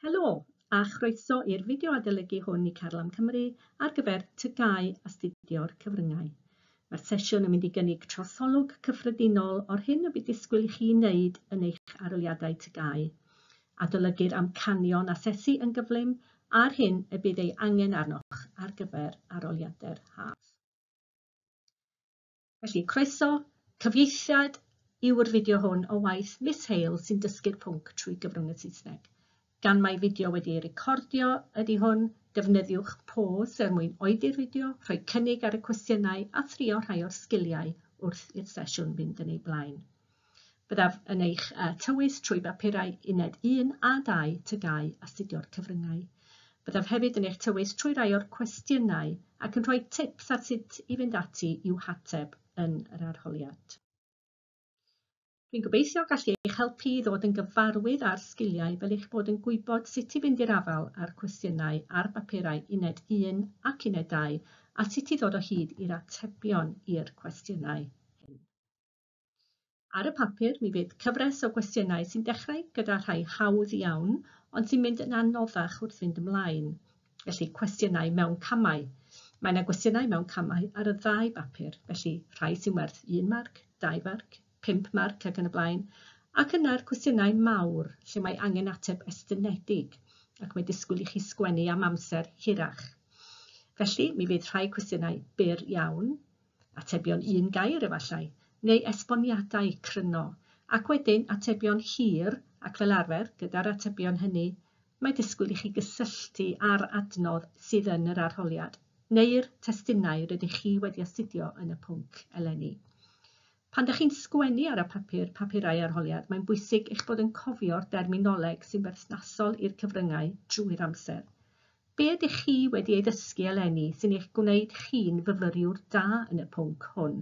Helo, a chroeso i'r fideo adolygu hwn i Carlam Cymru ar gyfer TGAU astudio'r cyfryngau. Mae'r sesiwn yn mynd i gynnig trosolwg cyffredinol o'r hyn y bydd disgwyl i chi wneud yn eich arholiadau TGAU, adolygu'r amcanion asesu yn gyflym a'r hyn y bydd ei angen arnoch ar gyfer arholiadau'r haf. Felly, croeso, cyfieithiad yw'r fideo hwn o waith Miss Hale sy'n dysgu'r pwnc trwy gyfrwng y Saesneg. Gan mai fideo wedi ei recordio ydy hwn, defnyddiwch pause er mwyn oedi'r fideo, rhoi cynnig ar y cwestiynau a thrio rhai o'r sgiliau wrth i'r sesiwn fynd yn ei blaen. Byddaf yn eich tywys trwy bapurau Uned 1 a 2 TGAU Astudio'r Cyfryngau. Byddaf hefyd yn eich tywys trwy rai o'r cwestiynau ac yn rhoi tips ar sut i fynd ati i'w hateb yn yr arholiad. Dwi'n gobeithio gallu eich helpu i ddod yn gyfarwydd â'r sgiliau fel eich bod yn gwybod sut i fynd i'r afael â'r cwestiynau ar bapurau Uned 1 ac Uned 2 a sut i ddod o hyd i'r atebion i'r cwestiynau hyn. Ar y papur, mi fydd cyfres o gwestiynau sy'n dechrau gyda rhai hawdd iawn, ond sy'n mynd yn anoddach wrth fynd ymlaen. Felly, cwestiynau mewn camau. Mae yna gwestiynau mewn camau ar y ddau bapur, felly rhai sy'n werth 1 marc, 2 farc, 5 marc ac yn y blaen, ac yna'r cwestiynau mawr lle mae angen ateb estynedig ac mae disgwyl i chi sgwennu am amser hirach. Felly, mi fydd rhai cwestiynau byr iawn, atebion un gair efallai, neu esboniadau cryno, ac wedyn atebion hir ac fel arfer, gyda'r atebion hynny, mae disgwyl i chi gysylltu â'r adnodd sydd yn yr arholiad, neu'r testunau rydych chi wedi astudio yn y pwnc eleni. Pan dych chi'n sgwennu ar y papur, papurau arholiad, mae'n bwysig eich bod yn cofio'r derminoleg sy'n berthnasol i'r cyfryngau drwy'r amser. Be ydych chi wedi ei ddysgu eleni sy'n eich gwneud chi'n fyfyriwr da yn y pwnc hwn?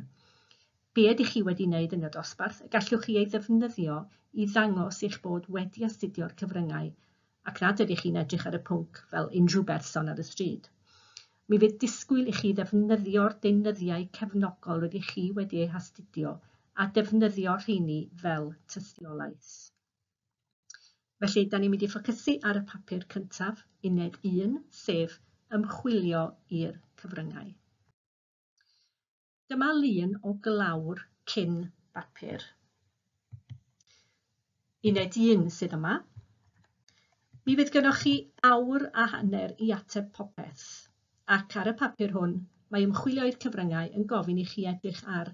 Be ydych chi wedi wneud yn y dosbarth y gallwch chi ei ddefnyddio i ddangos eich bod wedi astudio'r cyfryngau ac nad ydych chi'n edrych ar y pwnc fel unrhyw berson ar y stryd? Mi fydd disgwyl i chi ddefnyddio'r deunyddiau cefnogol rydych chi wedi eu hastudio a defnyddio'r rheini fel tystiolaeth. Felly, da ni'n mynd i ffocysu ar y papur cyntaf, uned 1, sef ymchwilio i'r cyfryngau. Dyma lun o glawr cyn bapur. Uned 1 sydd yma. Mi fydd gennych chi awr a hanner i ateb popeth, ac ar y papur hwn mae ymchwilio i'r cyfryngau yn gofyn i chi edrych ar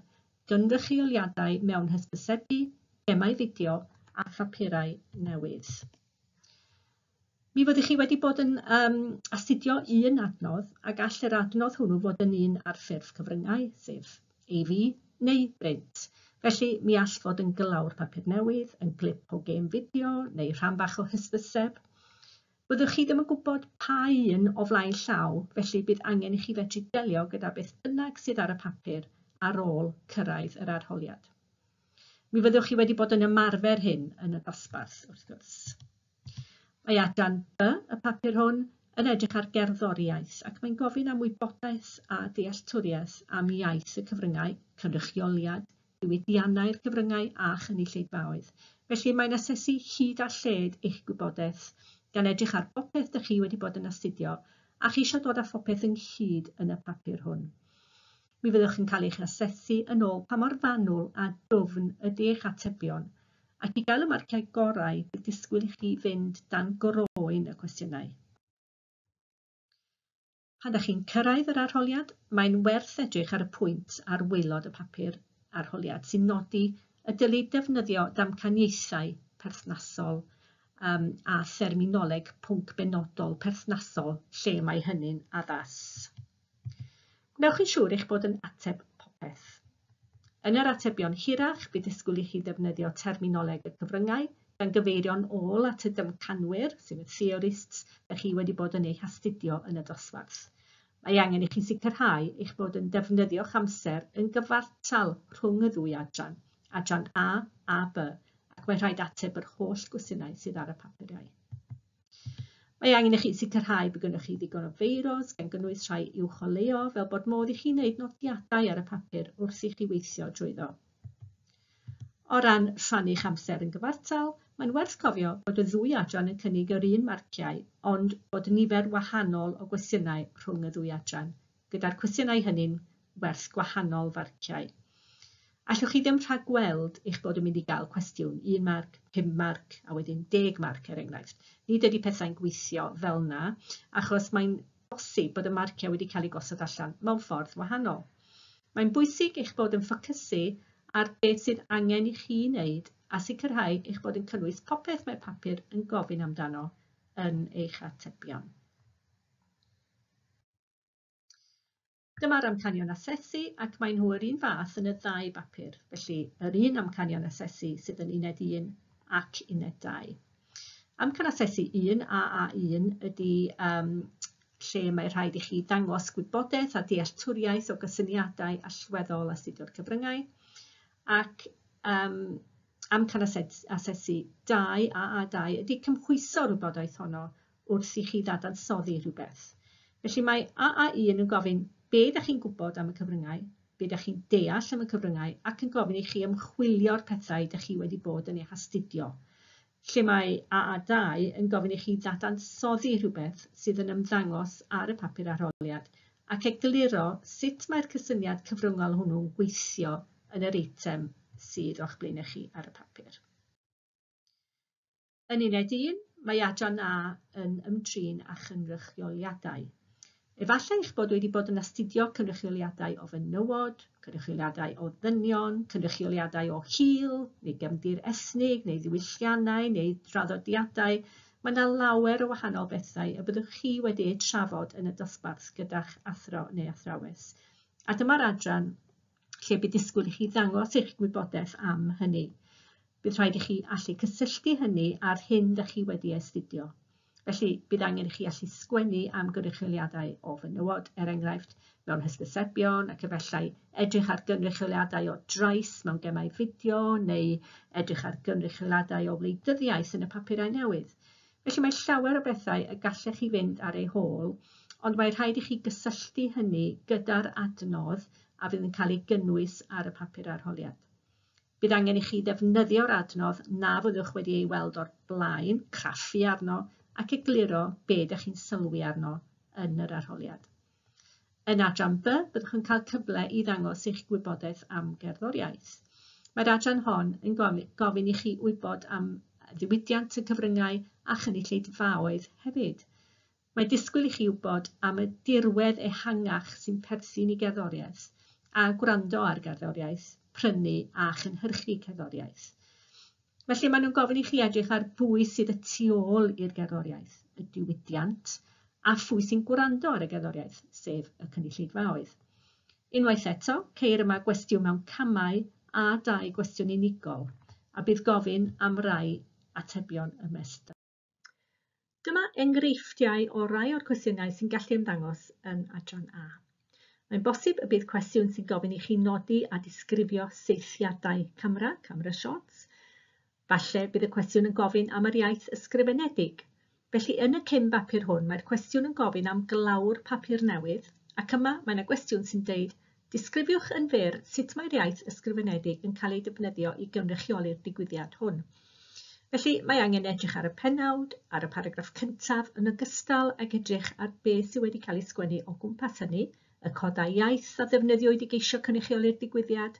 gynrychioliadau mewn hysbysebu, gemau fideo a phapurau newydd. Mi fyddwch chi wedi bod yn um, astudio un adnodd a gall yr adnodd hwnnw fod yn un ar ffurf cyfryngau, sef AV neu brint. Felly, mi all fod yn glawr papur newydd, yn glip o gêm fideo neu rhan fach o hysbyseb. Fyddwch chi ddim yn gwybod pa un o flaen llaw, felly bydd angen i chi fedru delio gyda beth bynnag sydd ar y papur ar ôl cyrraedd yr arholiad. Mi fyddwch chi wedi bod yn ymarfer hyn yn y dosbarth, wrth gwrs. Mae adran B y papur hwn yn edrych ar gerddoriaeth ac mae'n gofyn am wybodaeth a dealltwriaeth am iaith y cyfryngau, cynrychioliad, diwydiannau'r cyfryngau a chynulleidfaoedd. Felly mae'n asesu hyd a lled eich gwybodaeth, gan edrych ar bopeth dych chi wedi bod yn astudio a cheisio dod â phopeth ynghyd yn y papur hwn. Mi fyddwch yn cael eich asesu yn ôl pa mor fanwl a dwfn ydy eich atebion, ac i gael y marciau gorau bydd disgwyl i chi fynd dan groen y cwestiynau. Pan dach chi'n cyrraedd yr arholiad, mae'n werth edrych ar y pwynt ar waelod y papur arholiad sy'n nodi y dylid defnyddio damcaniaethau perthnasol um, a therminoleg pwnc benodol perthnasol lle mae hynny'n addas. Gwnewch yn siŵr eich bod yn ateb popeth. Yn yr atebion hirach, bydd disgwyl i chi ddefnyddio terminoleg y cyfryngau, gan gyfeirio'n ôl at y damcanwyr, sef y theorists, da chi wedi bod yn eu hastudio yn y dosbarth. Mae angen i chi sicrhau eich bod yn defnyddio'ch amser yn gyfartal rhwng y ddwy adran, adran A a B, ac mae rhaid ateb yr holl gwestiynau sydd ar y papurau. Mae angen i chi sicrhau bod gennych chi ddigon o feiros, gan gynnwys rhai uwcholeuo, fel bod modd i chi wneud nodiadau ar y papur wrth i chi weithio drwyddo. O ran rhannu'ch amser yn gyfartal, mae'n werth cofio bod y ddwy adran yn cynnig yr un marciau, ond bod nifer wahanol o gwestiynau rhwng y ddwy adran, gyda'r cwestiynau hynny'n werth gwahanol farciau. Allwch chi ddim rhagweld eich bod yn mynd i gael cwestiwn 1 marc, 5 marc, a wedyn 10 marc er enghraifft. Nid ydy pethau'n gweithio fel 'na, achos mae'n bosib bod y marciau wedi cael eu gosod allan mewn ffordd wahanol. Mae'n bwysig eich bod yn ffocysu ar beth sydd angen i chi wneud a sicrhau eich bod yn cynnwys popeth mae'r papur yn gofyn amdano yn eich atebion. Dyma'r amcanion asesu ac maen nhw yr un fath yn y ddau bapur, felly yr un amcanion asesu sydd yn uned 1 ac uned 2. Amcan asesu 1, AA1, ydy um, lle mae rhaid i chi ddangos gwybodaeth a dealltwriaeth o gysyniadau allweddol astudio'r cyfryngau, ac um, amcan asesu 2, AA2, ydy cymhwyso'r wybodaeth honno wrth i chi ddadansoddi rhywbeth. Felly mae AA1 yn gofyn be da chi'n gwybod am y cyfryngau, be da chi'n deall am y cyfryngau ac yn gofyn i chi ymchwilio'r pethau da chi wedi bod yn eu hastudio. Lle mae AA2 yn gofyn i chi ddadansoddi rhywbeth sydd yn ymddangos ar y papur arholiad ac egluro sut mae'r cysyniad cyfryngol hwnnw'n gweithio yn yr eitem sydd o'ch blaenau chi ar y papur. Yn Uned 1, mae Adran A yn ymdrin â chynrychioliadau. Efallai eich bod wedi bod yn astudio cynrychioliadau o fenywod, cynrychioliadau o ddynion, cynrychioliadau o hil, neu gefndir ethnig, neu ddiwylliannau, neu draddodiadau. Mae yna lawer o wahanol bethau y byddwch chi wedi eu trafod yn y dosbarth gyda'ch athro neu athrawes. A dyma'r adran lle bydd disgwyl i chi ddangos eich gwybodaeth am hynny. Bydd rhaid i chi allu cysylltu hynny â'r hyn dych chi wedi astudio. Felly, bydd angen i chi allu sgwennu am gynrychioliadau o fenywod, er enghraifft, mewn hysbysebion ac efallai edrych ar gynrychioliadau o drais mewn gemau fideo neu edrych ar gynrychioliadau o wleidyddiaeth yn y papurau newydd. Felly mae llawer o bethau y gallech chi fynd ar eu hôl, ond mae rhaid i chi gysylltu hynny gyda'r adnodd a fydd yn cael ei gynnwys ar y papur arholiad. Bydd angen i chi ddefnyddio'r adnodd na fyddwch wedi ei weld o'r blaen, craffu arno ac egluro be ydych chi'n sylwi arno yn yr arholiad. Yn adran B, byddwch yn cael cyfle i ddangos eich gwybodaeth am gerddoriaeth. Mae'r adran hon yn gofyn i chi wybod am ddiwydiant y cyfryngau a chynulleidfaoedd hefyd. Mae disgwyl i chi wybod am y dirwedd ehangach sy'n perthyn i gerddoriaeth a gwrando ar gerddoriaeth, prynu a chynhyrchu cerddoriaeth. Felly maen nhw'n gofyn i chi edrych ar bwy sydd y tu ôl i'r gerddoriaeth, y diwydiant, a phwy sy'n gwrando ar y gerddoriaeth, sef y cynulleidfaoedd. Unwaith eto, ceir yma gwestiwn mewn camau a dau gwestiwn unigol, a bydd gofyn am rai atebion ymestyn. Dyma enghreifftiau o rai o'r cwestiynau sy'n gallu ymddangos yn adran A. Mae'n bosib y bydd cwestiwn sy'n gofyn i chi nodi a disgrifio saethiadau camera, camera shots. Falle bydd y cwestiwn yn gofyn am yr iaith ysgrifenedig. Felly yn y cyn bapur hwn mae'r cwestiwn yn gofyn am glawr papur newydd ac yma mae yna gwestiwn sy'n deud Disgrifiwch yn fyr sut mae'r iaith ysgrifenedig yn cael ei defnyddio i gynrychioli'r digwyddiad hwn. Felly, mae angen edrych ar y pennawd, ar y paragraff cyntaf, yn ogystal ag edrych ar beth sydd wedi cael ei sgwennu o gwmpas hynny, y codau iaith a ddefnyddiwyd i geisio cynrychioli'r digwyddiad,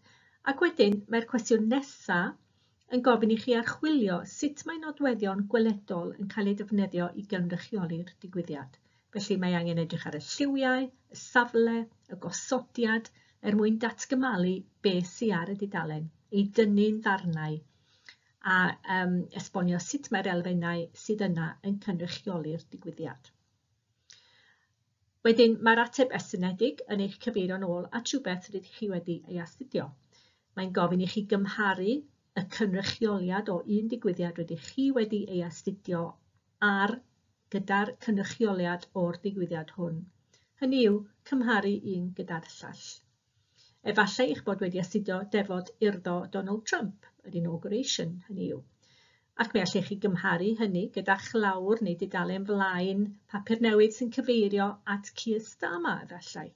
ac wedyn mae'r cwestiwn nesaf yn gofyn i chi archwilio sut mae nodweddion gweledol yn cael eu defnyddio i gynrychioli'r digwyddiad. Felly mae angen edrych ar y lliwiau, y safle, y gosodiad, er mwyn datgymalu beth sydd ar y dudalen, ei dynnu'n ddarnau, a um, esbonio sut mae'r elfennau sydd yna yn cynrychioli'r digwyddiad. Wedyn, mae'r ateb estynedig yn eich cyfeirio'n ôl at rhywbeth rydych chi wedi ei astudio. Mae'n gofyn i chi gymharu y cynrychioliad o un digwyddiad rydych chi wedi ei astudio ar gyda'r cynrychioliad o'r digwyddiad hwn, hynny yw, cymharu un gyda'r llall. Efallai eich bod wedi astudio defod urddo Donald Trump, yr inauguration, hynny yw. Ac mi allech chi gymharu hynny gyda chlawr neu dudalen flaen papur newydd sy'n cyfeirio at Keir Starmer, efallai.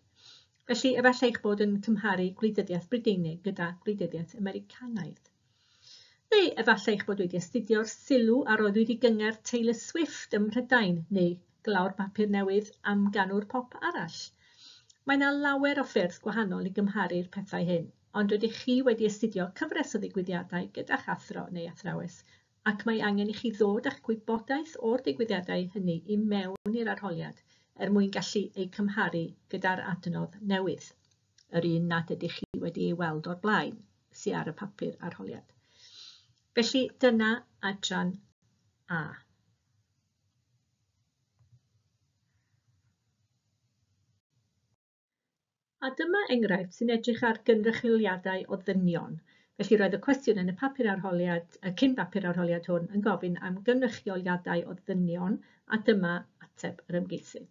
Felly, efallai eich bod yn cymharu gwleidyddiaeth Brydeinig gyda gwleidyddiaeth Americanaidd. Neu efallai eich bod wedi astudio'r sylw a roddwyd i gyngerdd Taylor Swift ym Mhrydain neu glawr papur newydd am ganwr pop arall. Mae yna lawer o ffyrdd gwahanol i gymharu'r pethau hyn, ond rydych chi wedi astudio cyfres o ddigwyddiadau gyda'ch athro neu athrawes ac mae angen i chi ddod â'ch gwybodaeth o'r digwyddiadau hynny i mewn i'r arholiad er mwyn gallu eu cymharu gyda'r adnodd newydd, yr un nad ydych chi wedi ei weld o'r blaen, sy ar y papur arholiad. Felly dyna adran A. A dyma enghraifft sy'n edrych ar gynrychioliadau o ddynion. Felly roedd y cwestiwn yn y papur arholiad, y cyn bapur arholiad hwn, yn gofyn am gynrychioliadau o ddynion, a dyma ateb yr ymgeisydd.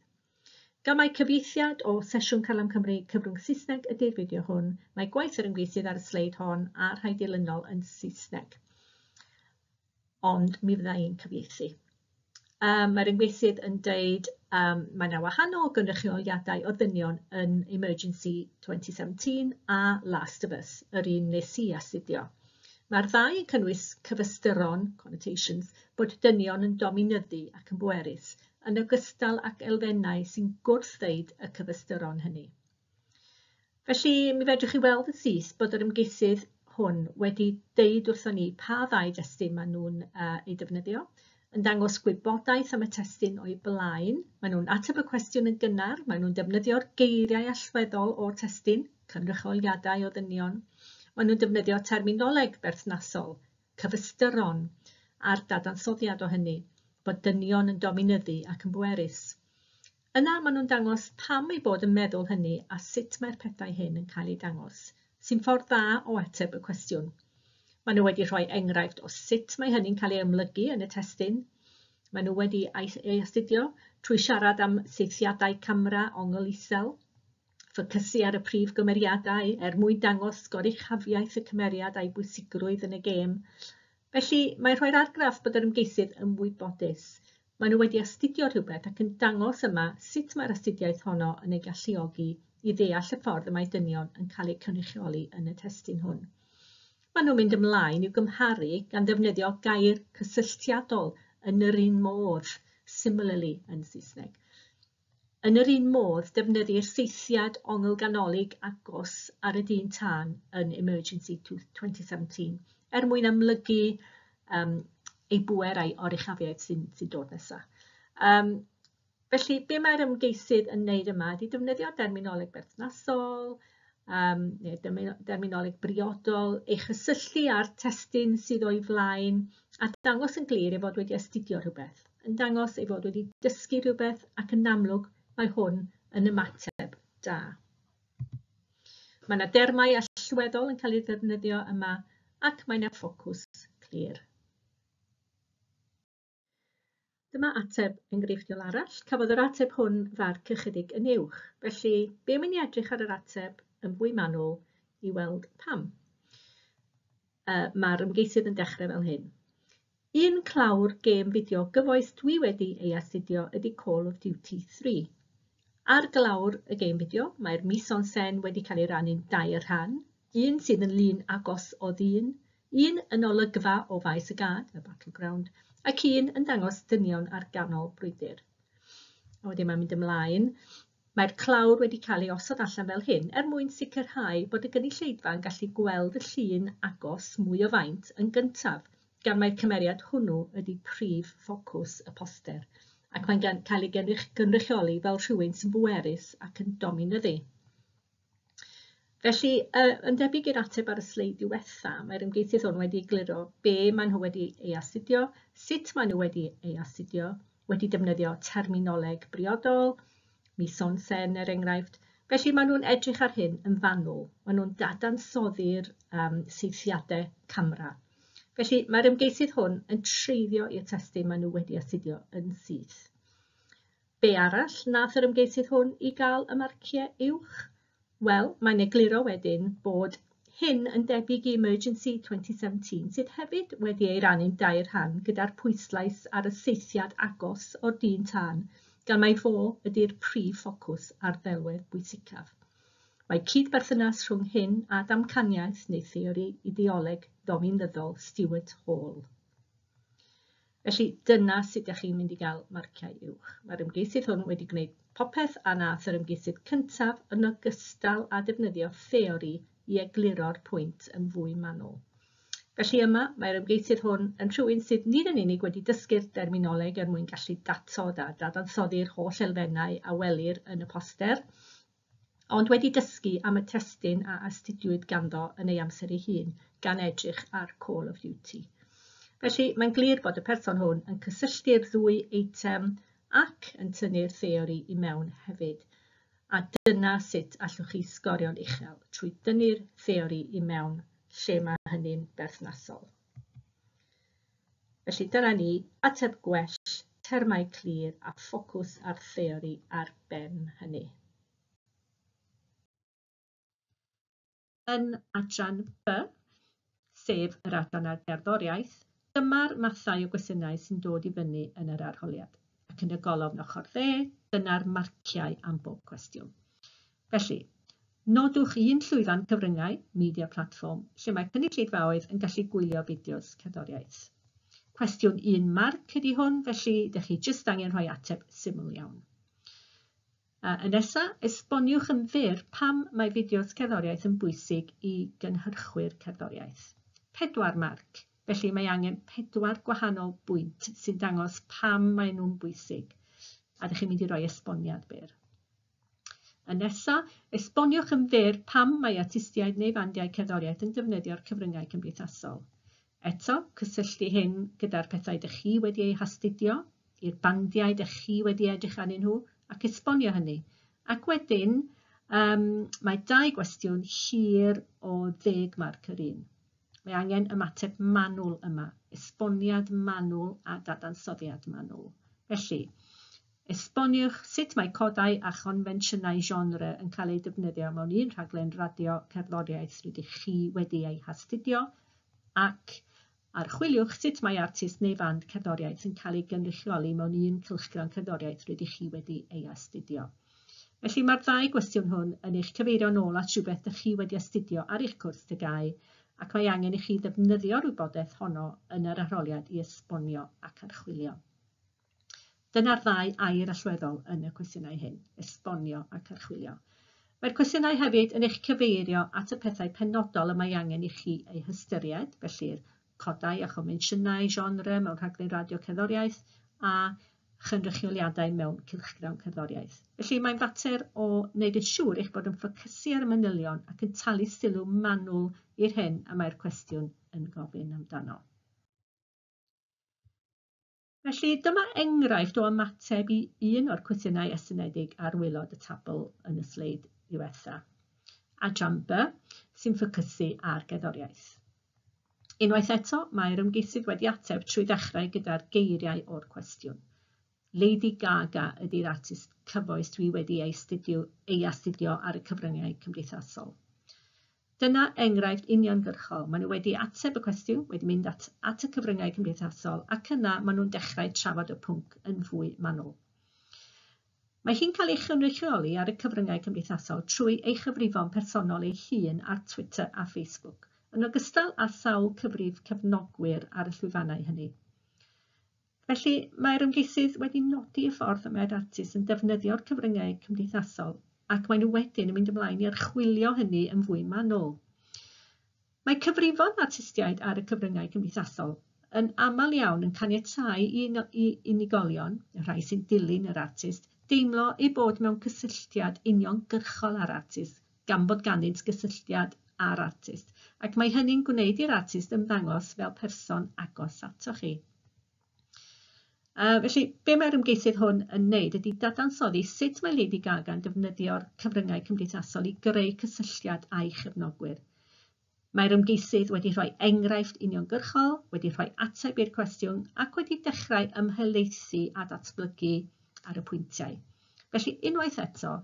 Gan mai cyfieithiad o Sesiwn Carlam Cymru cyfrwng Saesneg ydy'r fideo hwn, mae gwaith yr ymgeisydd ar y sleid hon a rhai dilynol yn Saesneg. Ond mi fydda i'n cyfieithu. Mae'r ymgeisydd yn deud mae yna wahanol gynrychioliadau o ddynion yn Emergency 2017 a Last of Us, yr un nes i astudio. Mae'r ddau yn cynnwys cyfystyron, connotations, bod dynion yn dominyddu ac yn bwerus, yn ogystal ag elfennau sy'n gwrthddeud y cyfystyron hynny. Felly, mi fedrwch chi weld yn syth bod yr ymgeisydd hwn wedi deud wrthon ni pa ddau destun maen nhw'n eu defnyddio, yn dangos gwybodaeth am y testun o'i blaen, maen nhw'n ateb y cwestiwn yn gynnar, maen nhw'n defnyddio'r geiriau allweddol o'r testun, cynrychioliadau o ddynion, maen nhw'n defnyddio terminoleg berthnasol, cyfystyron, a'r dadansoddiad o hynny, bod dynion yn dominyddu ac yn bwerus. Yna maen nhw'n dangos pam eu bod yn meddwl hynny a sut mae'r pethau hyn yn cael eu dangos, sy'n ffordd dda o ateb y cwestiwn. Maen nhw wedi rhoi enghraifft o sut mae hynny'n cael ei amlygu yn y testun. Maen nhw wedi ei astudio trwy siarad am saethiadau camera ongl isel, ffocysu ar y prif gymeriadau er mwyn dangos goruchafiaeth y cymeriad a'i bwysigrwydd yn y gêm. Felly, mae rhoi'r argraff bod yr ymgeisydd yn wybodus. Maen nhw wedi astudio rhywbeth ac yn dangos yma sut mae'r astudiaeth honno yn eu galluogi i ddeall y ffordd y mae dynion yn cael eu cynrychioli yn y testun hwn. Maen nhw'n mynd ymlaen i'w gymharu gan ddefnyddio gair cysylltiadol yn yr un modd, similarly yn Saesneg. Yn yr un modd, defnyddir saethiad ongl ganolig agos ar y dyn tân yn Emergency 2017 er mwyn amlygu ei bŵer a'i oruchafiaeth sy'n sy dod nesaf. Felly, be mae'r ymgeisydd yn wneud yma ydy defnyddio derminoleg berthnasol, neu derminoleg briodol, ei chysylltu â'r testun sydd o'i flaen, a dangos yn glir ei fod wedi astudio rhywbeth, yn dangos ei fod wedi dysgu rhywbeth ac yn amlwg mae hwn yn ymateb da. Mae yna dermau allweddol yn cael ei ddefnyddio yma ac mae yna ffocws clir. Dyma ateb enghreifftiol arall. Cafodd yr ateb hwn farc ychydig yn uwch, felly be am i ni edrych ar yr ateb yn fwy manwl i weld pam. Mae'r ymgeisydd yn dechrau fel hyn. Un clawr gêm fideo gyfoes dwi wedi ei astudio ydy Call of Duty 3. Ar glawr y gêm fideo, mae'r mise-en-scène wedi cael ei rannu'n dair rhan, un sydd yn lun agos o ddyn, un yn olygfa o faes y gad, y battleground, ac un yn dangos dynion ar ganol brwydr. A wedyn mae'n mynd ymlaen. Mae'r clawr wedi cael ei osod allan fel hyn er mwyn sicrhau bod y gynulleidfa yn gallu gweld y llun agos mwy o faint yn gyntaf, gan mai'r cymeriad hwnnw ydy prif ffocws y poster, ac mae'n cael ei gynrychioli fel rhywun sy'n bwerus ac yn dominyddu. Felly, yn debyg i'r ateb ar y sleid diwetha, mae'r ymgeisydd hwn wedi egluro be maen nhw wedi ei astudio, sut maen nhw wedi ei astudio, wedi defnyddio terminoleg briodol, mise-en-scène er enghraifft. Felly maen nhw'n edrych ar hyn yn fanwl. Maen nhw'n dadansoddi'r saethiadau camera. Felly mae'r ymgeisydd hwn yn treiddio i'r testun maen nhw wedi astudio yn syth. Be arall nath yr ymgeisydd hwn i gael y marciau uwch? Wel, mae'n egluro wedyn bod hyn yn debyg i Emergency 2017, sydd hefyd wedi ei rannu'n dair rhan gyda'r pwyslais ar y saethiad agos o'r dyn tân, gan mai fo ydy'r prif ffocws a'r ddelwedd bwysicaf. Mae cydberthynas rhwng hyn a damcaniaeth neu theori ideoleg ddominyddol Stuart Hall. Felly dyna sut ydych chi'n mynd i gael marciau uwch. Mae'r ymgeisydd hwn wedi gwneud popeth a nath yr ymgeisydd cyntaf yn ogystal â defnyddio theori i egluro'r pwynt yn fwy manwl. Felly yma, mae'r ymgeisydd hwn yn rhywun sydd nid yn unig wedi dysgu'r derminoleg er mwyn gallu datod a dadansoddi'r holl elfennau a welir yn y poster, ond wedi dysgu am y testun a astudiwyd ganddo yn ei amser ei hun, gan edrych ar Call of Duty. Felly, mae'n glir bod y person hwn yn cysylltu'r ddwy eitem ac yn tynnu'r theori i mewn hefyd. A dyna sut allwch chi sgorio'n uchel, trwy dynnu'r theori i mewn lle mae hynny'n berthnasol. Felly dyna ni, ateb gwell, termau clir a ffocws ar theori ar ben hynny. Yn adran B, sef yr adran ar gerddoriaeth, dyma'r mathau o gwestiynau sy'n dod i fyny yn yr arholiad. Ac yn y golofn ochr dde, dyna'r marciau am bob cwestiwn. Felly, nodwch un llwyfan cyfryngau, media platform, lle mae cynulleidfaoedd yn gallu gwylio fideos cerddoriaeth. Cwestiwn un marc ydy hwn, felly dych chi jyst angen rhoi ateb syml iawn. Yn nesa, esboniwch yn fyr pam mae fideos cerddoriaeth yn bwysig i gynhyrchwyr cerddoriaeth. 4 marc, felly mae angen 4 gwahanol bwynt sy'n dangos pam maen nhw'n bwysig, a dych chi'n mynd i roi esboniad byr. Yn nesa, esboniwch yn fyr pam mae artistiaid neu fandiau cerddoriaeth yn defnyddio'r cyfryngau cymdeithasol. Eto, cysylltu hyn gyda'r pethau dych chi wedi eu hastudio, i'r bandiau dych chi wedi edrych arnyn nhw, ac esbonio hynny. Ac wedyn, mae 2 gwestiwn hir o 10 marc yr un. Mae angen ymateb manwl yma, esboniad manwl a dadansoddiad manwl. Felly, esboniwch sut mae codau a chonfensiynau genre yn cael eu defnyddio mewn un rhaglen radio cerddoriaeth rydych chi wedi ei hastudio, ac archwiliwch sut mae artist neu fand cerddoriaeth yn cael ei gynrychioli mewn un cylchgrawn cerddoriaeth rydych chi wedi ei astudio. Felly mae'r ddau gwestiwn hwn yn eich cyfeirio nôl at rhywbeth dych chi wedi astudio ar eich cwrs TGAU ac mae angen i chi ddefnyddio'r wybodaeth honno yn yr arholiad i esbonio ac archwilio. Dyna'r ddau air allweddol yn y cwestiynau hyn, esbonio ac archwilio. Mae'r cwestiynau hefyd yn eich cyfeirio at y pethau penodol y mae angen i chi eu hystyried, felly'r codau a chonfensiynau genre mewn rhaglen radio cerddoriaeth a chynrychioliadau mewn cylchgrawn cerddoriaeth. Felly mae'n fater o wneud yn siŵr eich bod yn ffocysu ar y manylion ac yn talu sylw manwl i'r hyn y mae'r cwestiwn yn gofyn amdano. Felly dyma enghraifft o ymateb i un o'r cwestiynau estynedig ar waelod y tabl yn y sleid ddiwetha. Adran B sy'n ffocysu ar gerddoriaeth. Unwaith eto, mae'r ymgeisydd wedi ateb trwy ddechrau gyda'r geiriau o'r cwestiwn. Lady Gaga ydy'r artist cyfoes dwi wedi ei astudio ar y cyfryngau cymdeithasol. Dyna enghraifft uniongyrchol. Maen nhw wedi ateb y cwestiwn, wedi mynd at, at y cyfryngau cymdeithasol ac yna maen nhw'n dechrau trafod y pwnc yn fwy manwl. Mae hi'n cael ei chynrychioli ar y cyfryngau cymdeithasol trwy ei chyfrifon personol ei hun ar Twitter a Facebook, yn ogystal â sawl cyfrif cefnogwyr ar y llwyfannau hynny. Felly, mae'r ymgeisydd wedi nodi y ffordd y mae'r artist yn defnyddio'r cyfryngau cymdeithasol ac maen nhw wedyn yn mynd ymlaen i archwilio hynny yn fwy manwl. Mae cyfrifon artistiaid ar y cyfryngau cymdeithasol yn aml iawn yn caniatáu i i unigolion, y rhai sy'n dilyn yr artist, deimlo eu bod mewn cysylltiad uniongyrchol â'r artist gan bod ganddynt gysylltiad â'r artist, ac mae hynny'n gwneud i'r artist ymddangos fel person agos atoch chi. Felly, be mae'r ymgeisydd hwn yn wneud ydy dadansoddi sut mae Lady Gaga'n defnyddio'r cyfryngau cymdeithasol i greu cysylltiad â'i chefnogwyr. Mae'r ymgeisydd wedi rhoi enghraifft uniongyrchol, wedi rhoi ateb i'r cwestiwn ac wedi dechrau ymhelaethu a datblygu ar y pwyntiau. Felly, unwaith eto,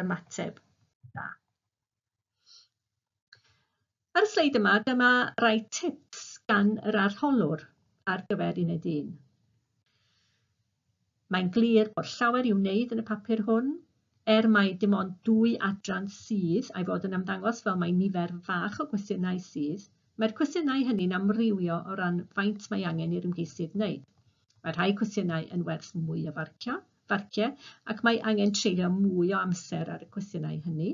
ymateb da. Ar y sleid yma, dyma rai tips gan yr arholwr ar gyfer uned 1. Mae'n glir bod llawer i'w wneud yn y papur hwn. Er mai dim ond dwy adran sydd, a'i fod yn ymddangos fel mai nifer fach o gwestiynau sydd, mae'r cwestiynau hynny'n amrywio o ran faint mae angen i'r ymgeisydd wneud. Mae rhai cwestiynau yn werth mwy o farcio, farciau ac mae angen treulio mwy o amser ar y cwestiynau hynny,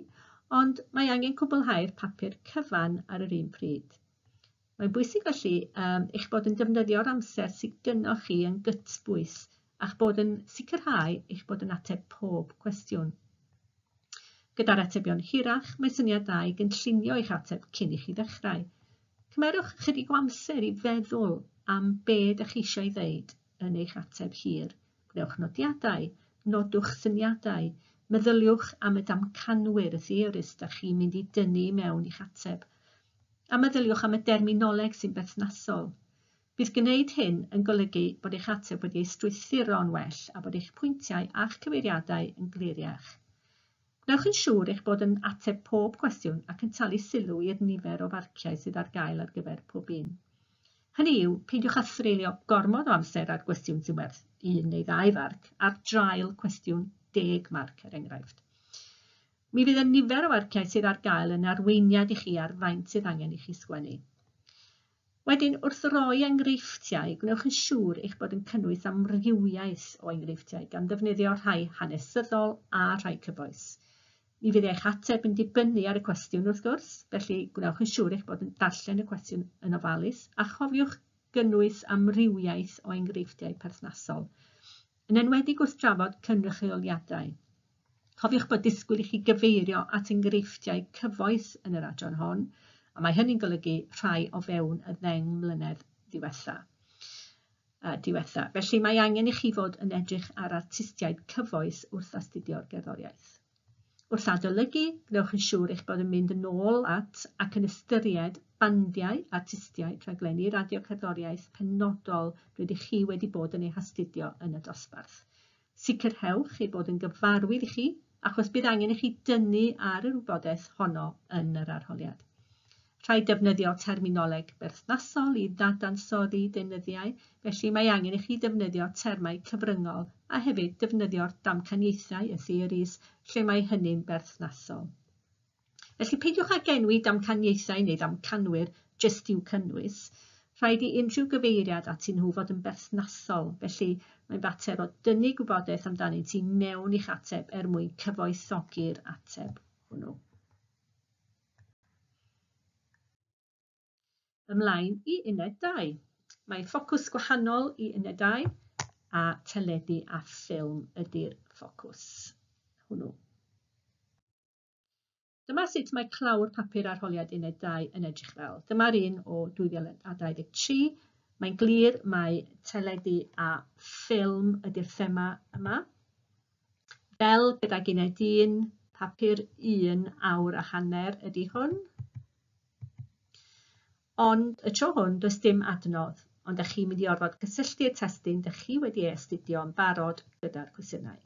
ond mae angen cwblhau'r papur cyfan ar yr un pryd. Mae'n bwysig felly eich bod yn defnyddio'r amser sydd gynnoch chi yn gytbwys a'ch bod yn sicrhau eich bod yn ateb pob cwestiwn. Gyda'r atebion hirach, mae syniad da i gynllunio eich ateb cyn i chi ddechrau. Cymerwch ychydig o amser i feddwl am be dych chi eisiau ei ddeud yn eich ateb hir. Gwnewch nodiadau, nodwch syniadau, meddyliwch am y damcanwyr, y theorist dych chi'n mynd i dynnu mewn i'ch ateb, a meddyliwch am y derminoleg sy'n berthnasol. Bydd gwneud hyn yn golygu bod eich ateb wedi ei strwythuro'n well a bod eich pwyntiau a'ch cyfeiriadau yn gliriach. Gwnewch yn siŵr eich bod yn ateb pob cwestiwn ac yn talu sylw i'r nifer o farciau sydd ar gael ar gyfer pob un. Hynny yw, peidiwch â threulio gormod o amser ar gwestiwn sy'n werth un neu ddau farc ar draul cwestiwn deg marc, er enghraifft. Mi fydd y nifer o farciau sydd ar gael yn arweiniad i chi ar faint sydd angen i chi sgwennu. Wedyn, wrth roi enghreifftiau, gwnewch yn siŵr eich bod yn cynnwys amrywiaeth o enghreifftiau gan ddefnyddio rhai hanesyddol a rhai cyfoes. Mi fydd eich ateb yn dibynnu ar y cwestiwn wrth gwrs, felly gwnewch yn siŵr eich bod yn darllen y cwestiwn yn ofalus a chofiwch gynnwys amrywiaeth o enghreifftiau perthnasol, yn enwedig wrth drafod cynrychioliadau. Cofiwch bod disgwyl i chi gyfeirio at enghreifftiau cyfoes yn yr adran hon, a mae hynny'n golygu rhai o fewn y ddeng mlynedd ddiwetha. Diwetha. Felly mae angen i chi fod yn edrych ar artistiaid cyfoes wrth astudio'r gerddoriaeth. Wrth adolygu, gwnewch yn siŵr eich bod yn mynd yn ôl at ac yn ystyried bandiau, artistiaid, rhaglenni radio cerddoriaeth penodol rydych chi wedi bod yn eu hastudio yn y dosbarth. Sicrhewch ei bod yn gyfarwydd i chi, achos bydd angen i chi dynnu ar yr wybodaeth honno yn yr arholiad. Rhaid defnyddio terminoleg berthnasol i ddadansoddi deunyddiau, felly mae angen i chi ddefnyddio termau cyfryngol a hefyd defnyddio'r damcaniaethau, y theories, lle mae hynny'n berthnasol. Felly peidiwch â genwi damcaniaethau neu ddamcanwyr jyst i'w cynnwys. Rhaid i unrhyw gyfeiriad atyn nhw fod yn berthnasol, felly mae'n fater o dynnu gwybodaeth amdanynt i mewn i'ch ateb er mwyn cyfoethogi'r ateb hwnnw. Ymlaen i uned 2. Mae ffocws gwahanol i uned 2 a teledu a ffilm ydy'r ffocws hwnnw. Dyma sut mae clawr papur arholiad Uned 2 yn edrych fel. Dyma'r un o 2023. Mae'n glir mai teledu a ffilm ydy'r thema yma. Fel gydag Uned 1, papur 1 awr a hanner ydy hwn. Ond y tro hwn, does dim adnodd, ond dych chi'n mynd i orfod cysylltu'r testun dych chi wedi ei astudio yn barod gyda'r cwestiynau.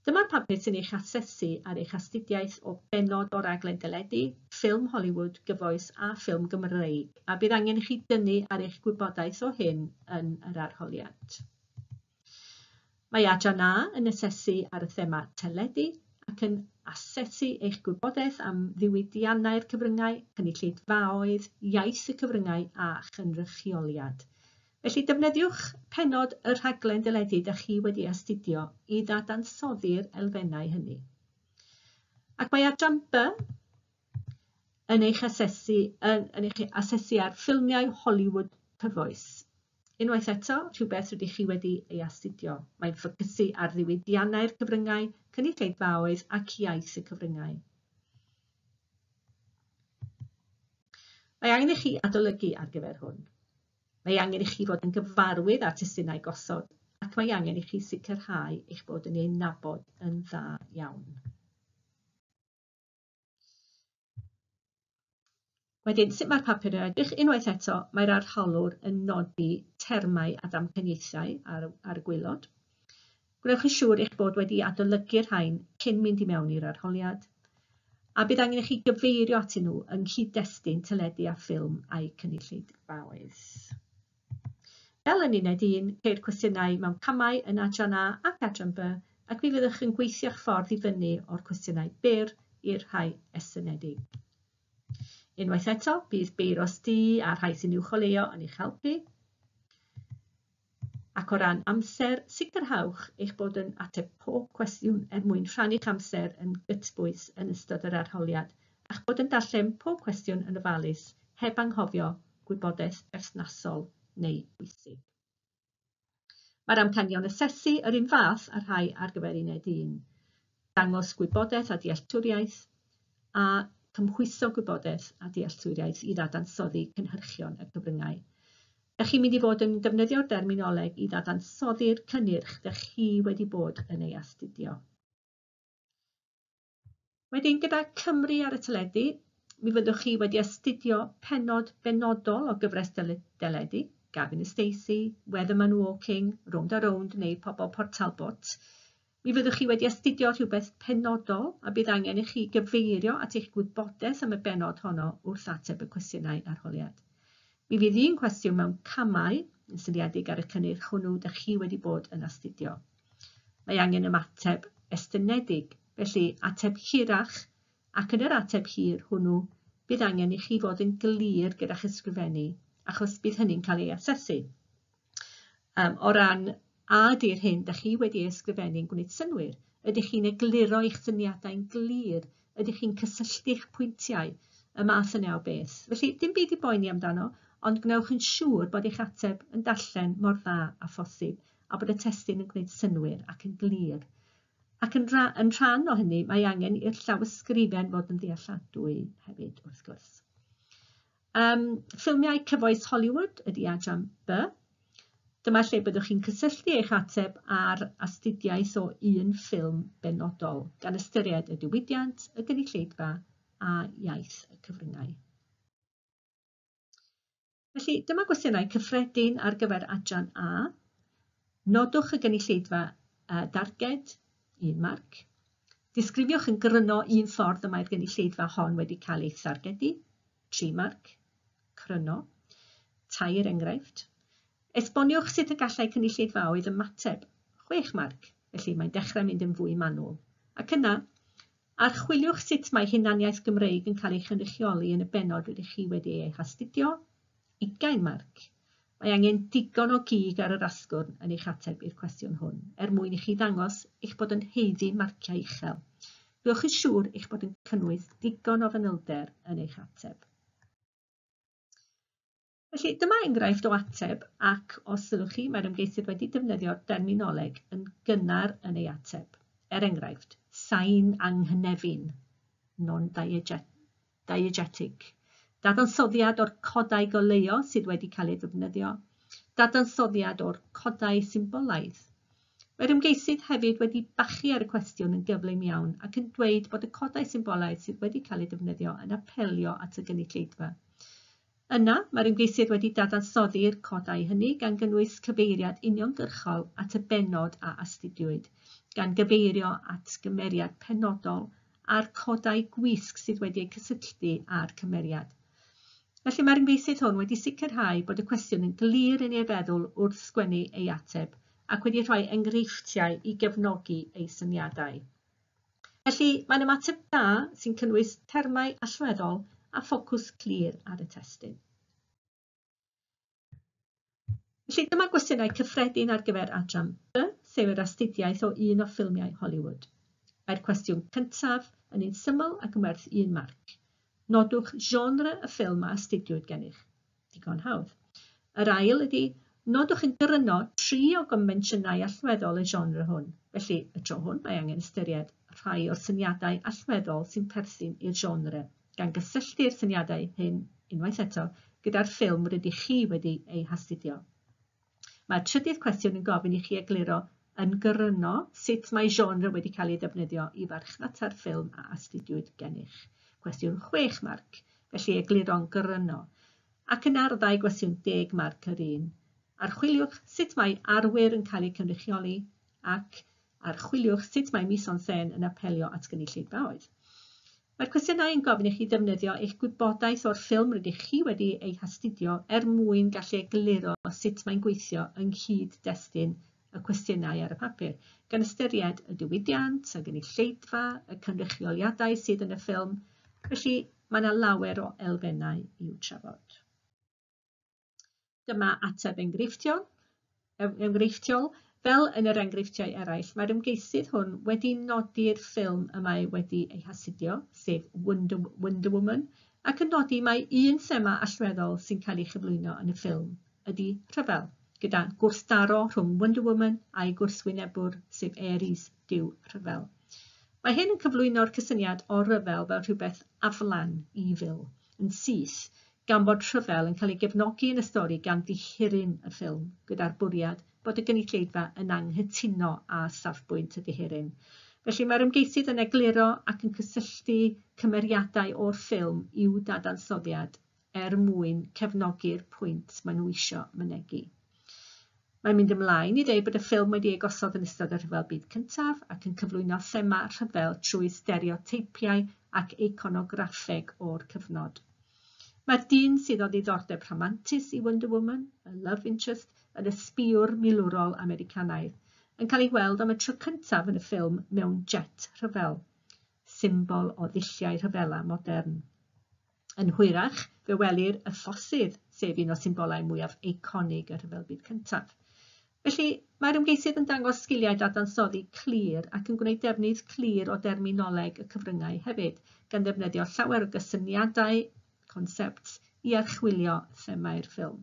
Dyma'r papur sy'n eich asesu ar eich astudiaeth o bennod o raglen deledu, ffilm Hollywood gyfoes a ffilm Gymreig, a bydd angen i chi dynnu ar eich gwybodaeth o hyn yn yr arholiad. Mae Adran A yn asesu ar y thema teledu ac yn asesu eich gwybodaeth am ddiwydiannau'r cyfryngau, cynulleidfaoedd, iaith y cyfryngau a chynrychioliad. Felly defnyddiwch pennod y rhaglen deledu da chi wedi astudio i ddadansoddi'r elfennau hynny. Ac mae adran B yn eich asesu, yn, yn eich asesu ar ffilmiau Hollywood cyfoes. Unwaith eto, rhywbeth rydych chi wedi ei astudio. Mae'n ffocysu ar ddiwydiannau'r cyfryngau, cynulleidfaoedd ac iaith y cyfryngau. Mae angen i chi adolygu ar gyfer hwn. Mae angen i chi fod yn gyfarwydd â'r testunau gosod ac mae angen i chi sicrhau eich bod yn ei nabod yn dda iawn. Wedyn, sut mae'r papur yn edrych? Unwaith eto, mae'r arholwr yn nodi termau a damcaniaethau ar, ar y gwaelod. Gwnewch yn siŵr eich bod wedi adolygu'r rhain cyn mynd i mewn i'r arholiad, a bydd angen i chi gyfeirio atyn nhw yng nghyd-destun teledu a ffilm a'u cynulleidfaoedd. Fel yn uned 1, ceir cwestiynau mewn camau yn adran A ac adran B. ac mi fyddwch yn gweithio'ch ffordd i fyny o'r cwestiynau byr i'r rhai estynedig. Unwaith eto, bydd beiros du a'r rhai sy'n uwcholeuo yn eich helpu. Ac o ran amser, sicrhewch eich bod yn ateb pob cwestiwn er mwyn rhannu'ch amser yn gytbwys yn ystod yr arholiad, a'ch bod yn darllen pob cwestiwn yn ofalus heb anghofio gwybodaeth berthnasol neu bwysig. Mae'r amcanion asesu yr un fath â'r rhai ar gyfer uned 1. Dangos gwybodaeth a dealltwriaeth a cymhwyso gwybodaeth a dealltwriaeth i ddadansoddi cynhyrchion y cyfryngau. Dych chi'n mynd i fod yn defnyddio'r derminoleg i ddadansoddi'r cynnyrch dych chi wedi bod yn ei astudio. Wedyn, gyda Cymru ar y teledu, mi fyddwch chi wedi astudio pennod benodol o gyfres deledu, Gavin a Stacey, Weatherman Walking, Rownd a Rownd neu Pobl Port Talbot. Mi fyddwch chi wedi astudio rhywbeth penodol a bydd angen i chi gyfeirio at eich gwybodaeth am y bennod honno wrth ateb y cwestiynau arholiad. Mi fydd un cwestiwn mewn camau yn seiliedig ar y cynnyrch hwnnw dych chi wedi bod yn astudio. Mae angen ymateb estynedig, felly ateb hirach, ac yn yr ateb hir hwnnw bydd angen i chi fod yn glir gyda'ch ysgrifennu, achos bydd hynny'n cael ei asesu. O ran a ydy'r hyn da chi wedi ei ysgrifennu'n gwneud synnwyr, ydych chi'n egluro eich syniadau'n glir, ydych chi'n cysylltu'ch pwyntiau, y math yna o beth. Felly, dim byd i boeni amdano, ond gwnewch yn siŵr bod eich ateb yn darllen mor dda â phosib a bod y testun yn gwneud synnwyr ac yn glir. Ac yn, ra yn rhan o hynny, mae angen i'r llawysgrifen fod yn ddealladwy hefyd, wrth gwrs. Ffilmiau cyfoes Hollywood ydy adran B. Dyma lle byddwch chi'n cysylltu eich ateb â'r astudiaeth o un ffilm benodol, gan ystyried y diwydiant, y gynulleidfa a iaith y cyfryngau. Felly, dyma gwestiynau cyffredin ar gyfer adran A. Nodwch y gynulleidfa darged, 1 marc. Disgrifiwch yn gryno un ffordd y mae'r gynulleidfa hon wedi cael ei thargedu, 3 marc. Cryno. 3 enghraifft. Esboniwch sut y gallai cynulleidfaoedd ymateb, 6 marc, felly mae'n dechrau mynd yn fwy manwl. Ac yna, Archwiliwch sut mae hunaniaeth Gymreig yn cael ei chynrychioli yn y bennod rydych chi wedi ei hastudio, 20 marc. Mae angen digon o gig ar yr asgwrn yn eich ateb i'r cwestiwn hwn, er mwyn i chi ddangos eich bod yn haeddu marciau uchel. Gwnewch yn siŵr eich bod yn cynnwys digon o fanylder yn eich ateb. Felly, dyma enghraifft o ateb ac, os sylwch chi, mae'r ymgeisydd wedi defnyddio'r derminoleg yn gynnar yn ei ateb. Er enghraifft, sain anghynefin, non-diegetic, dadansoddiad o'r codau goleuo sydd wedi cael ei ddefnyddio, dadansoddiad o'r codau symbolaidd. Mae'r ymgeisydd hefyd wedi bachu ar y cwestiwn yn gyflym iawn ac yn dweud bod y codau symbolaidd sydd wedi cael eu defnyddio yn apelio at y gynulleidfa. Yna, mae'r ymgeisydd wedi dadansoddi'r codau hynny gan gynnwys cyfeiriad uniongyrchol at y bennod a astudiwyd, gan gyfeirio at gymeriad penodol a'r codau gwisg sydd wedi eu cysylltu â'r cymeriad. Felly mae'r ymgeisydd hwn wedi sicrhau bod y cwestiwn yn glir yn ei feddwl wrth sgwennu ei ateb ac wedi rhoi enghreifftiau i gefnogi ei syniadau. Felly, mae'n ymateb da sy'n cynnwys termau allweddol a ffocws clir ar y testun. Felly, dyma gwestiynau cyffredin ar gyfer adran B, sef yr astudiaeth o un o ffilmiau Hollywood. Mae'r cwestiwn cyntaf yn un syml ac yn werth 1 marc. Nodwch genre y ffilm a astudiwyd gennych. Digon hawdd. Yr ail ydy, nodwch yn gryno 3 o gonfensiynau allweddol y genre hwn. Felly, y tro hwn, mae angen ystyried rhai o'r syniadau allweddol sy'n perthyn i'r genre, gan gysylltu'r syniadau hyn, unwaith eto, gyda'r ffilm rydych chi wedi ei hastudio. Mae'r trydydd cwestiwn yn gofyn i chi egluro yn gryno sut mae genre wedi cael ei ddefnyddio i farchnata'r ffilm a astudiwyd gennych. Cwestiwn 6 marc, felly egluro'n gryno. Ac yna'r ddau gwestiwn 10 marc yr un. Archwiliwch sut mae arwyr yn cael eu cynrychioli ac archwiliwch sut mae mise-en-scène yn apelio at gynulleidfaoedd. Mae'r cwestiynau yn gofyn i chi ddefnyddio eich gwybodaeth o'r ffilm rydych chi wedi ei hastudio er mwyn gallu egluro sut mae'n gweithio yng nghyd-destun y cwestiynau ar y papur, gan ystyried y diwydiant, y gynulleidfa, y cynrychioliadau sydd yn y ffilm. Felly mae yna lawer o elfennau i'w trafod. Dyma ateb enghreifftiol. Enghreifftiol. Fel yn yr enghreifftiau eraill, mae'r ymgeisydd hwn wedi nodi'r ffilm y mae wedi ei hastudio, sef Wonder, Wonder Woman, ac yn nodi mai un thema allweddol sy'n cael ei chyflwyno yn y ffilm ydy rhyfel, gyda gwrthdaro rhwng Wonder Woman a'i gwrthwynebwr, sef Ares, duw rhyfel. Mae hyn yn cyflwyno'r cysyniad o ryfel fel rhywbeth aflan, evil, yn syth, gan bod rhyfel yn cael ei gefnogi yn y stori gan ddihiryn y ffilm, gyda'r bwriad bod y gynulleidfa yn anghytuno â safbwynt y dihiryn. Felly mae'r ymgeisydd yn egluro ac yn cysylltu cymeriadau o'r ffilm i'w dadansoddiad er mwyn cefnogi'r pwynt maen nhw isio mynegi. Mae'n mynd ymlaen i ddeud bod y ffilm wedi ei gosod yn ystod y Rhyfel Byd Cyntaf ac yn cyflwyno thema rhyfel trwy stereoteipiau ac eiconograffeg o'r cyfnod. Mae'r dyn sydd o ddiddordeb rhamantus i Wonder Woman, y love interest, yn y sbïwr milwrol Americanaidd, yn cael ei weld am y tro cyntaf yn y ffilm mewn jet rhyfel, symbol o ddulliau rhyfela modern. Yn hwyrach, fe welir y ffosydd, sef un o symbolau mwyaf eiconig y Rhyfel Byd Cyntaf. Felly, mae'r ymgeisydd yn dangos sgiliau dadansoddi clir ac yn gwneud defnydd clir o derminoleg y cyfryngau hefyd, gan ddefnyddio llawer o gysyniadau, concepts, i archwilio themâu'r ffilm.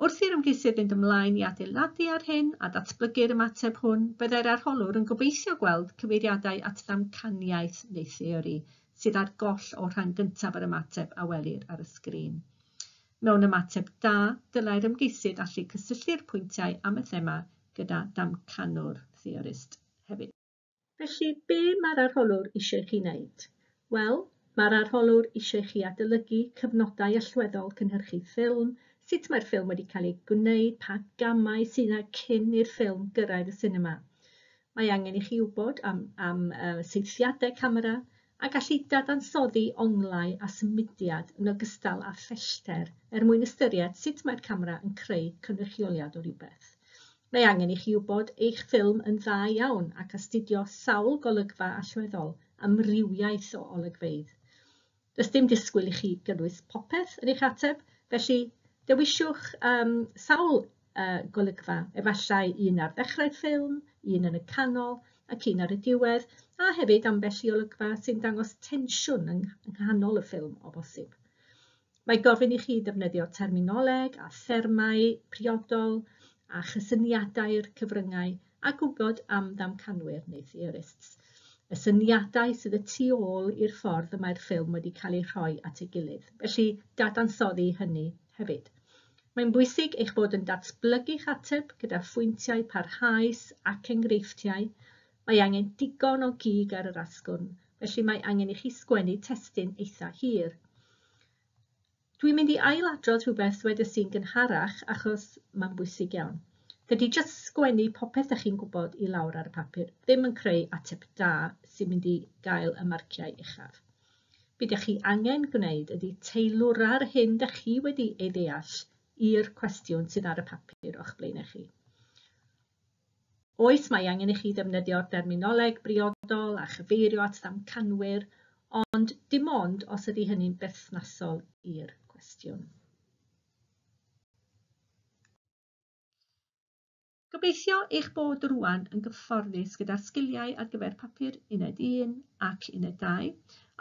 Wrth i'r ymgeisydd fynd ymlaen i adeiladu ar hyn a datblygu'r ymateb hwn, byddai'r arholwr yn gobeithio gweld cyfeiriadau at ddamcaniaeth neu theori sydd ar goll o'r rhan gyntaf yr ymateb a welir ar y sgrin. Mewn ymateb da, dylai'r ymgeisydd allu cysylltu'r pwyntiau am y thema gyda damcanwr, theorist, hefyd. Felly, be mae'r arholwr eisiau chi wneud? Wel, mae'r arholwr eisiau chi adolygu cyfnodau allweddol cynhyrchu ffilm, sut mae'r ffilm wedi cael ei gwneud, pa gamau sydd yna cyn i'r ffilm gyrraedd y sinema. Mae angen i chi wybod am, am uh, saethiadau camera a gallu dadansoddi onglau a symudiad yn ogystal â phellter er mwyn ystyried sut mae'r camera yn creu cynrychioliad o rywbeth. Mae angen i chi wybod eich ffilm yn dda iawn ac astudio sawl golygfa allweddol, amrywiaeth o olygfeydd. Does dim disgwyl i chi gynnwys popeth yn eich ateb, felly dewisiwch um, sawl uh, golygfa, efallai un ar ddechrau'r ffilm, un yn y canol ac un ar y diwedd, a hefyd ambell i olygfa sy'n dangos tensiwn yng nghanol y ffilm o bosib. Mae gofyn i chi ddefnyddio terminoleg a thermau priodol a chysyniadau'r cyfryngau a gwybod am ddamcanwyr neu theorists, y syniadau sydd y tu ôl i'r ffordd y mae'r ffilm wedi cael ei rhoi at ei gilydd. Felly, dadansoddi hynny hefyd. Mae'n bwysig eich bod yn datblygu'ch ateb gyda phwyntiau parhaus ac enghreifftiau. Mae angen digon o gig ar yr asgwrn, felly mae angen i chi sgwennu testun eitha hir. Dwi'n mynd i ailadrodd rhywbeth ddwedes i'n gynharach achos mae'n bwysig iawn. Dydy jyst sgwennu popeth ydych chi'n gwybod i lawr ar y papur ddim yn creu ateb da sy'n mynd i gael y marciau uchaf. Be dych chi angen gwneud ydy teilwra'r hyn dych chi wedi ei ddeall i'r cwestiwn sydd ar y papur o'ch blaenau chi. Oes, mae angen i chi ddefnyddio'r derminoleg briodol a chyfeirio at ddamcanwyr, ond dim ond os ydy hynny'n berthnasol i'r cwestiwn. Gobeithio eich bod rŵan yn gyfforddus gyda'r sgiliau ar gyfer papur Uned 1 ac Uned 2,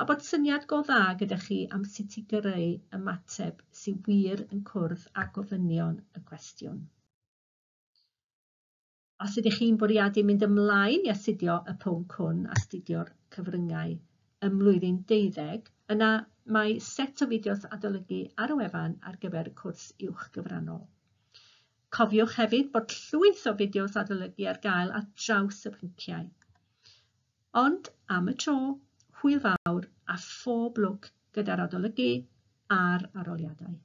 a bod syniad go dda gyda chi am sut i greu ymateb sydd wir yn cwrdd â gofynion y cwestiwn. Os ydych chi'n bwriadu mynd ymlaen i astudio y pwnc hwn, astudio'r cyfryngau, ym mlwyddyn deuddeg, yna mae set o fideos adolygu ar y wefan ar gyfer y cwrs uwch gyfrannol. Cofiwch hefyd bod llwyth o fideos adolygu ar gael ar draws y pynciau. Ond am y tro, hwyl fawr a phob lwc gyda'r adolygu a'r arholiadau.